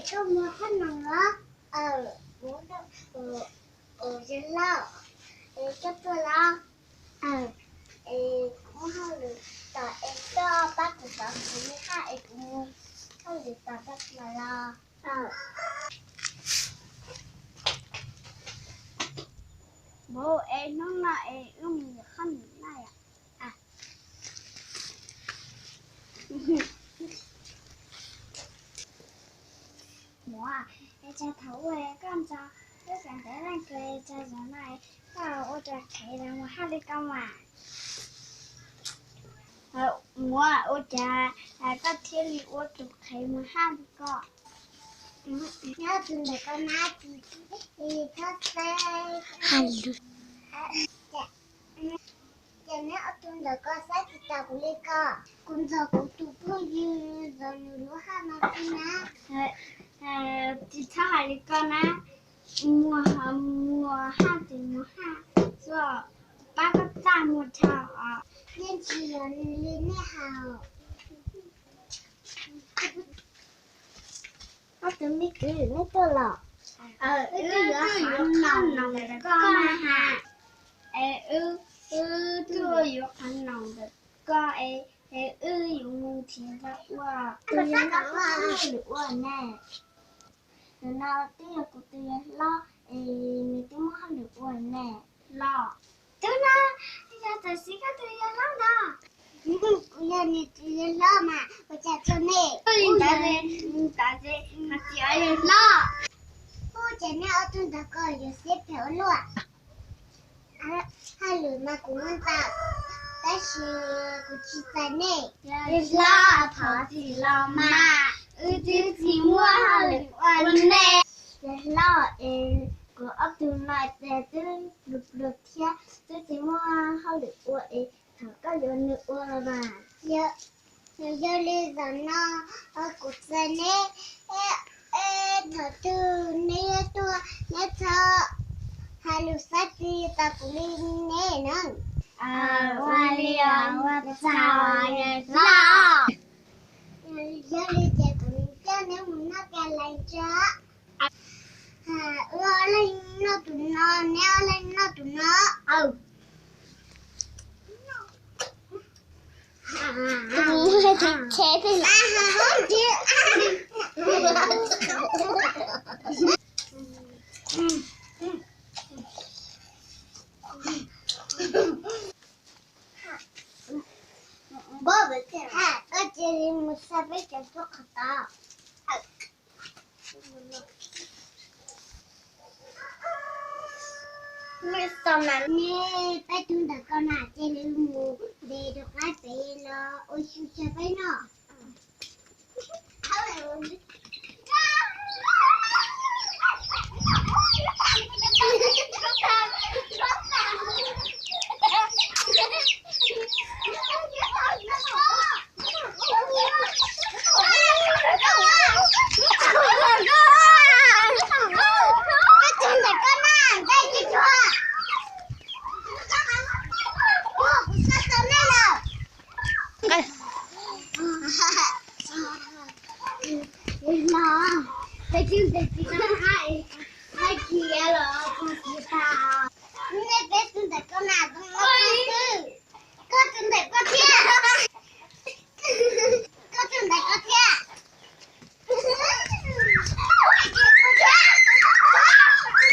Koj muag qhob noom los? Aw, muab, yawg hlob, es koj tuaj los? Aw, es kuv muaj hauj lwm tom es koj pab kuv tov kuv li haj es kuv mus hauj lwm tom koj los los? Muam, es hnub no es wb mus yuav qhob noom na yom? Muam, es tsam thaum ub koj nrog wb sawv daws leej twg tso zov no, koj ua tus qhev los mus haj li ko mas. Muam, ua cas koj thiaj li ua tus qhev mus haj li ko? Nyob tus ntawm ko na, tsis txhob xav. Ces neb ob tug ntawm ko saib tsis taus kuv li ko. Kuv nrog kuv tus phooj ywg zov nws lub haj no xwb na. Tsis txhob hais li ko na. Muag, muag haj ces muag haj xwb, pab koj txaj muag dhau os. Yeej tsis yog li nej hais. Ob tug me kwv, neb tuaj los? Wb tuaj yuav qhob noom ntawm koj na has. Es wb, wb tuaj yuav qhob noom ntawm koj es, es wb yuav mus nrhiav ua, ua ne. Tus no twb yog kuv tus yawg hlob es nws twb muaj hauj lwm ua ne. Los, tus no yog tam sim koj tus yawg hlob ntag. Kuv yog nws tus yawg hlob mas ua cas txog ne? Ua cas neb ob tug ntawd ko yuav siab phem ua luaj? Hauj lwm mas kuv muaj ntau, tab sis kuv tsis txais nej. Yawg hlob, thov txim los mas, wb twb tsis muaj hauj lwm ua ne. Yawg hlob, es kuv ob tug no ces twb pluag pluag thiab twb tsis muaj hauj lwm ua es thov koj yuav nws ua los mas. Yog, yog li zaum no kuv txais neb, es thaum twg neb yuav tuaj neb txhob hais lus xav tsis tau kuv li ne na. Ua li os, ua tsaug yawg hlob. Yog li ces kuv coj neb mus noj kas lees tso. Wb ob leeg noj tus no, neb ob leeg noj tus no. Koj cia li mus xa peb cov tuaj qhov tod. Neb peb tug ntawm ko na cia li mus ntes rov qab pem los ua su tsa peb noj. Nej peb tus ntawm ko mas zoo ua xwb. Koj tus ntawm koj thiab. Koj tus ntawm koj thiab.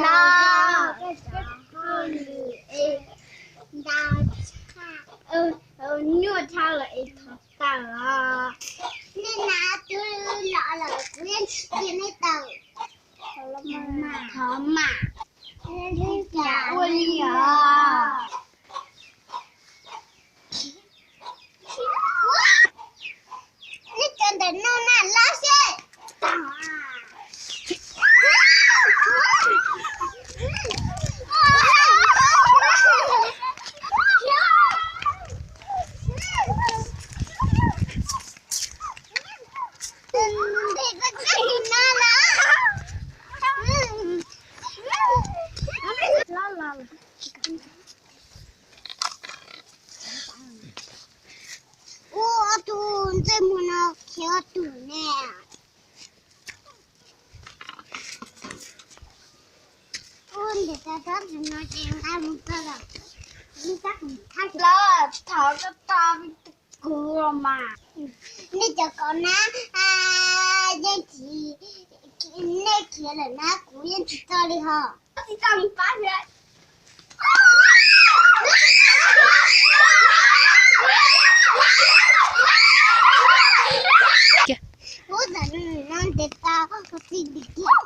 Los, nyuaj dhau lawm es thov tawm os. Nej na, twb los lawm kuv yeej tsis cia nej tawm. Thov mam. Cas ua li os? Nej cov ntawm no na, lawv xwb. Ua ob tug ntsej muag no khiav ob tug ne. Thaum no ces nqa mus txog lawm, los thov koj tso kuv los mas. Nej cov kov nab, yeej tsis, nej khiav lawm na, kuv yeej tsis tso li hos. Tsis tso li pab. Ub, tam no ntes tau txij dim kiag.